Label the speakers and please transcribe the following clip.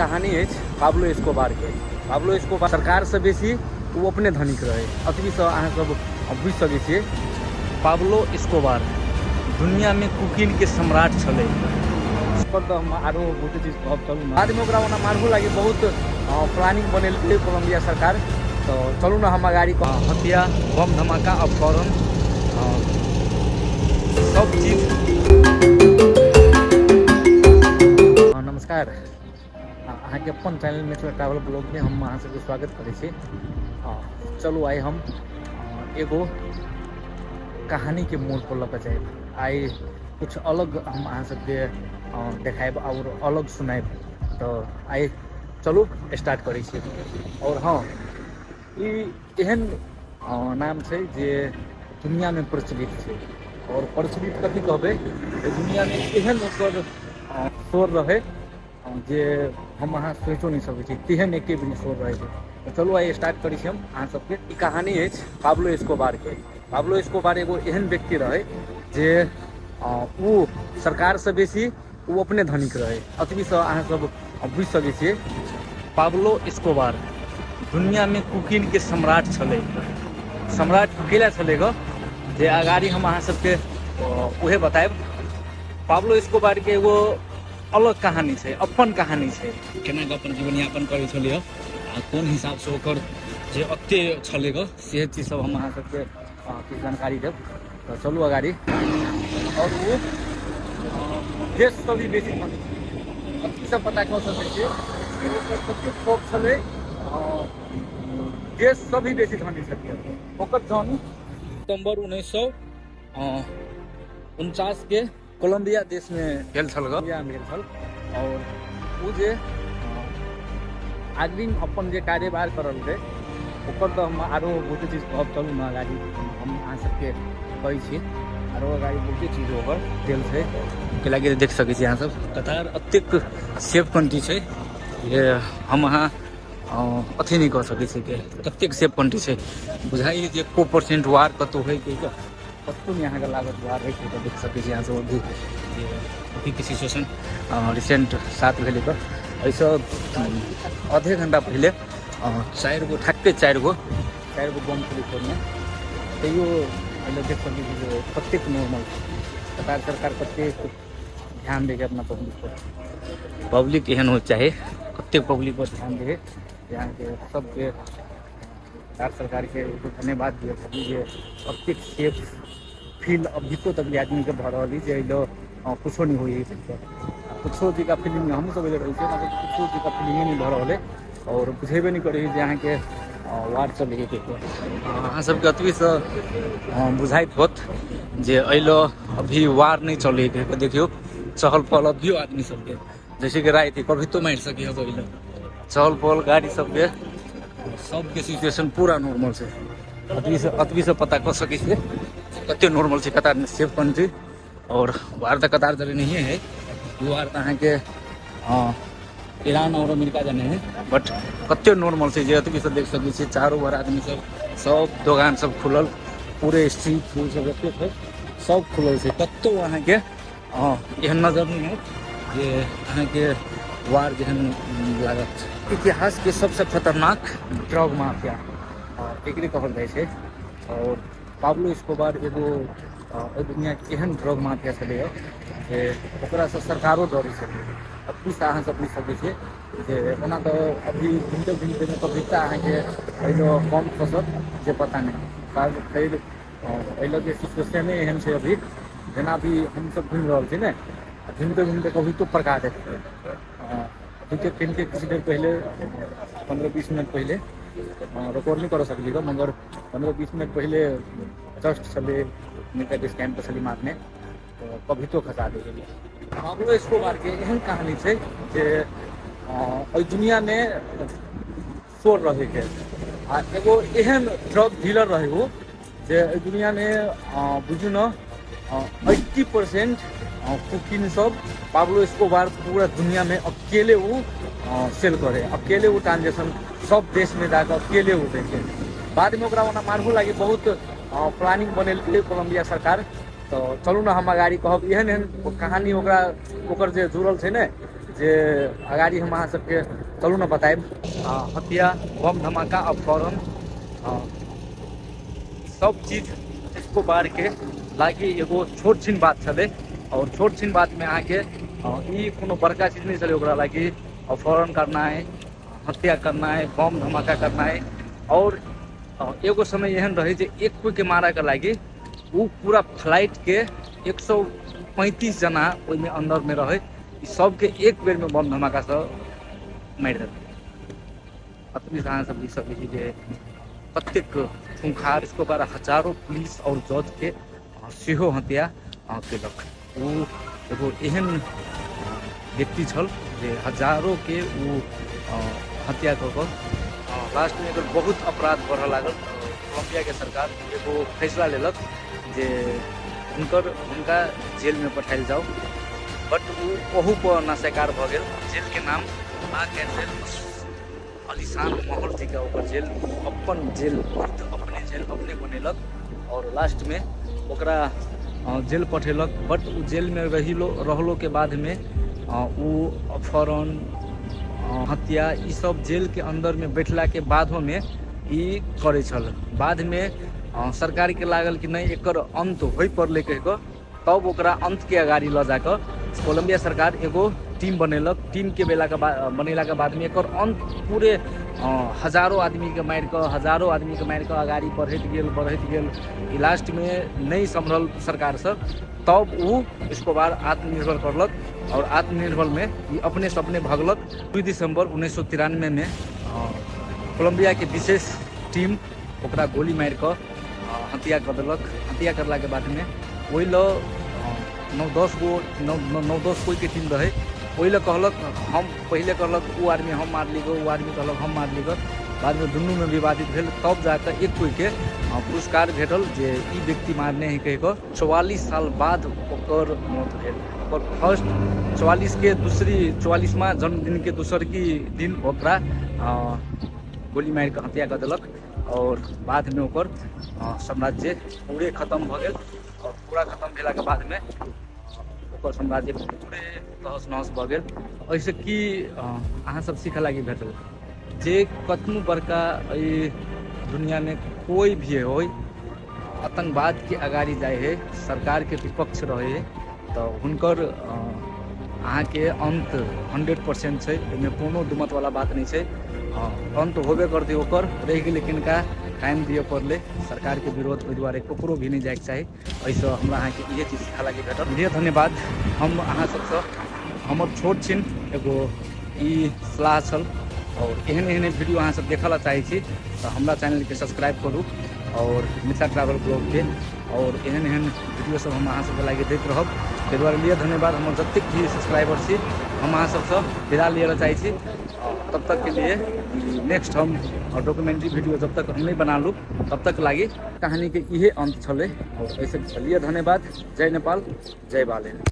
Speaker 1: कहानी अछि Pablo एस्कोबारके। Pablo Escobar सरकारसँ बेसी ओ अपने धनिक रहै, अतबीसँ अहाँ सब बुझि सकै छियै। पाब्लो एस्कोबार दुनियामे कोकीनके सम्राट छलै। पर तऽ हम आरो बहुते चीज कहब, चलू ने। बादमे ओकरा ओना मारहो लागि बहुत प्लानिंग बनेलकै कोलम्बिया सरकार। तऽ चलू ने हम अगाड़ी। हत्या, बम धमाका, अपहरण, सब चीज। नमस्कार, अहाँके अपन चैनल मिथिला ट्रैवल ब्लॉगमे हम अहाँ सबके स्वागत करै छी। चलू आइ हम एगो कहानीके मोड़ पर लऽ कऽ जायब। आइ किछु अलग हम अहाँ सबके देखायब आओर अलग सुनायब। तऽ आइ चलू स्टार्ट करै छी। आओर हँ, ई एहन नाम छै जे दुनिआँमे प्रचलित छै। आओर प्रचलित कथी कहबै, दुनिआँमे एहन ओकर शोर रहै जे हम अहाँ सोचिओ नहि सकै छी, तेहन एके बेरी शोर रहै छै। तऽ चलू आइ स्टार्ट करै छी हम अहाँ सबके। ई कहानी अछि पाब्लो एस्कोबारके। पाब्लो एस्कोबार एगो एहन व्यक्ति रहै जे ओ सरकारसँ बेसी ओ अपने धनिक रहै, अतबीसँ अहाँ सब बुझि सकै छियै। पाब्लो एस्कोबार दुनियामे कोकीनके सम्राट छलै। सम्राट केला छलै ग जे अगाड़ी हम अहाँ सबके उहे बतायब। पाब्लो एस्कोबारके एगो अलग कहानी छै, अपन कहानी छै, केना कऽ अपन जीवन यापन करै छलै आ कोन हिसाबसँ ओकर जे अते छलै ग, से चीज सब हम अहाँ सबके किछु जानकारी देब। तऽ चलू अगाड़ी। आओर ओ देशसँ भी बेसी धनी छै, अथी सब पता कऽ सकै छियै ओकर कतेक खौफ छलै। देशसँ भी बेसी धनी छथिन। ओकर जन्म सितम्बर 1949 के कोलम्बिया देशमे भेल छल, कोलम्बियामे भेल छल। आओर ओ जे अग्रिम अपन जे कार्यभार करल रहै ओकर तऽ हम आरो बहुते चीज कहब। चलू ने अगाड़ी हम अहाँ सबके कहै छी, आरो अगाड़ी बहुते चीज ओकर देल छै। कैलाकि देख सकै छी अहाँ सब, कतार एतेक सेफ कंट्री छै जे हम अहाँ अथी नहि कऽ सकै छी कि कतेक सेफ कंट्री छै। बुझाइ जे एको परसेंट वार कतहु होइ के कतहु नहि अहाँके लागत वार होइ के। देख सकै छी अहाँ सब अभी जे अभीके सिचुएशन रिसेंट 7 भेलै तऽ एहिसँ आधे घंटा पहिले चारि गो ठक्के चारि गो बम छलै फोड़ने। तैयो एहि देख सकै छी जे कतेक नॉर्मल छै। कतार सरकार कतेक ध्यान दै छै अपना पब्लिक पर। पब्लिक एहन होइ चाही, कतेक पब्लिक पर ध्यान दै जे अहाँके सबके बिहार सरकारके धन्यवाद दिअ चाही जे कतेक सेफ फील अभितो तक आदमीके भऽ रहल अइ जे एहि लए किछो नहि होइ हइ, किछो जेका फीलिंग हमहूँ सब एहि रहै छियै, मतलब किछो जेका फीलिंगे नहि भऽ रहल अइ आओर बुझेबे नहि करै जे अहाँके वार्ड चलै हइ कहिको। अहाँ सबके अतबीसँ बुझाइत होत जे एहि लए अभी वार नहि चलै हइ कहिको। देखियौ चहल पहल अभियो आदमी सबके, जैसे कि राति कभी तो मारि सकै है। एहि लए चहल पहल गाड़ी सबके सबके सिचुएशन पूरा नॉर्मल छै। अतबीसँ पता कऽ सकै छियै कते नॉर्मल छै कतारमे, सेफ कंट्री। आओर वार तऽ कतार जरे नहिए है, वार तऽ अहाँके ईरान आओर अमेरिका जने है। बट कते नॉर्मल छै जे अतबीसँ देख सकै छियै। चारू भर आदमी सब, सब दोकान सब खुलल, पूरे स्ट्रीट फूड सब जते छै सब खुलल छै। कतहु अहाँके एहन नजर नहि है जे अहाँके वार जेहन लागत। इतिहासके सबसँ खतरनाक ड्रग माफिया एकरे कहल जाइ छै। आओर पाब्लो एस्कोबार एगो एहि दुनिआके एहन ड्रग माफिया छलैए जे ओकरासँ सरकारो डरै छलै। अभी अहाँ सब बुझि सकै छियै जे ओना तऽ अभी घुमिते घुमितेमे पब्लिकता अहाँके एहि लऽ कम खसत जे पता नहि। फेर एहि लऽ के सिचुएशने एहन छै अभी, जेना अभी हमसब घुमि रहल छी ने, घुमिते घुमिते कभी तो पड़का देतै। अभी के किछु देर पहिले, 15-20 मिनट पहिले रिकॉर्ड नहि करऽ सकली गऽ, मगर 15-20 मिनट पहिले जस्ट छलै अमेरिका के स्कैम पर छलै मारने, तऽ कभी तो खसा दै छलै। पाब्लो एस्कोबारके एहन कहानी छै जे एहि दुनिआमे शोर रहैके आ एगो एहन ड्रग डीलर रहै ओ जे एहि दुनिआमे बुझू ने 80% कोकीन सब पाब्लो एस्कोबार पूरा दुनिआमे अकेले ओ सेल करे, अकेले ओ ट्रांजेक्शन सब देशमे जाकऽ अकेले ओ दै। बादमे ओकरा ओना मारहो लागि बहुत प्लानिंग बनेलकै कोलम्बिया सरकार। तऽ चलू ने हम अगाड़ी कहब, एहन एहन कहानी ओकरा ओकर जे जुड़ल छै ने जे अगाडि हम अहाँ सबके चलू ने बतायब। हत्या, बम धमाका, अपहरण सब चीज एस्कोबार के लागि एगो छोट छिन बात छलै। और छोट छिन बात में अहाँके ई कोनो बड़का चीज नहीं छलै ओकरा लागि। अपहरण करनाइ, हत्या करनाइ, बम धमाका करनाइ। और एगो समय एहन रहै जे एक कोई के मारऽ के लागि उ पूरा फ्लाइट के 135 जना ओहिमे अंदर में रहै, ई सबके एक बेर में बम धमाका से मारि देलकै। अतबी अहाँ सब बुझि सकै छी जे कतेक खूंखार एस्कोबार हजारों पुलिस और जज के सेहो हत्या केलक। ओ एगो एहन व्यक्ति छल जे हजारों के ओ हत्या कऽ कऽ लास्टमे एकर बहुत अपराध बढ़ऽ लागल। कोलम्बियाके सरकार एगो फैसला लेलक जे हुनका जेलमे पठायल जाउ, बट ओ ओहू पर नास्वीकार भऽ गेल। जेलके नाम ला कैंसेल आलीशान महल थिक ओकर जेल। अपन जेल खुद अपने जेल अपने बनेलक और लास्टमे ओकरा जेल पठेलक। बट ओ जेलमे रहलो के बादमे ओ अपहरण, हत्या ई सब जेलके अन्दरमे बैठलाके बादोमे ई करै छल। बादमे सरकारके लागल कि नहि एकर अन्त होइ पड़लै कहि कऽ, तब ओकरा अन्तके अगाडि लऽ जाकऽ कोलम्बिया सरकार एगो टीम बनेलक। टीमके बेलाके बनेलाके बादमे एकर अन्त पूरे हजारों आदमीके मारि कऽ, हजारों आदमीके मारि कऽ अगाडि बढ़ैत गेल, बढ़ैत गेल। ई लास्टमे नहि सम्हरल सरकारसँ, तब ओ एस्कोबार आत्मनिर्भर करलक और आत्मनिर्भरमे ई अपने से अपने भगलक। 2 दिसम्बर 1993 कोलम्बियाके विशेष टीम ओकरा गोली मारि कऽ हत्या कऽ देलक। हत्या करलाके बादमे ओहि लऽ 9-10 गो 9-10 कोइके टीम रहै। ओहि लऽ कहलक हम पहिले कहलक ओ आदमी हम मारली गो, ओ आदमी कहलक हम मारली गो। बादमे दुनूमे विवादित भेल, तब जाकऽ एक कोइके पुरस्कार भेटल जे ई व्यक्ति मारने है कहि कऽ। 44 साल बाद ओकर मौत भेल। ओकर फर्स्ट 44 के दूसरी 44वां जन्मदिन के दोसर की दिन ओकरा गोली मारि कऽ हत्या कऽ देलक और बादमे ओकर साम्राज्य पूरे खत्म भऽ गेल। और पूरा खत्म भेलाके बादमे ओकर साम्राज्य पूरे तहस नहस भऽ गेल। एहिसँ की अहाँ सब सीखऽ लागि भेटल जे कतनो बड़का एहि दुनियामे कोई भी होइ आतंकवादके अगाडि जाइ है, सरकारके विपक्ष रहै है, तऽ हुनकर अहाँके अन्त 100% छै। एहिमे कोनो दुमतवला बात नहि छै। अन्त होबे करतै ओकर। रहि गेलै किनका टाइम दिअ पड़लै सरकारके विरोध, ओहि दुआरे ककरो भी नहि जाइके चाही। एहिसँ हमरा अहाँके इहे चीज सिखऽ लागि भेटल। ढेर धन्यवाद। हम अहाँ सबसँ हमर छोट छिन एगो ई सलाह छल और एहन एहन वीडियो अहाँ सब देखऽ ला चाहै छी तऽ हमरा चैनलके सब्सक्राइब करू और मिथिला ट्रैवल ब्लॉगके, और एहन एहन वीडियो सब हम अहाँ सबके लागि दैत रहब। ताहि दुआरे लिए धन्यवाद। हमर जतेक भी सब्सक्राइबर छी, हम अहाँ सबसँ विदा लिअ ला चाहै छी। तब तक के लिए नेक्स्ट हम डॉक्यूमेंट्री वीडियो जब तक हम नहीं बना लूँ तब तक लागि कहानी के इहे अंत छलै। और एहिसँ लिए धन्यवाद। जय नेपाल, जय बालेन।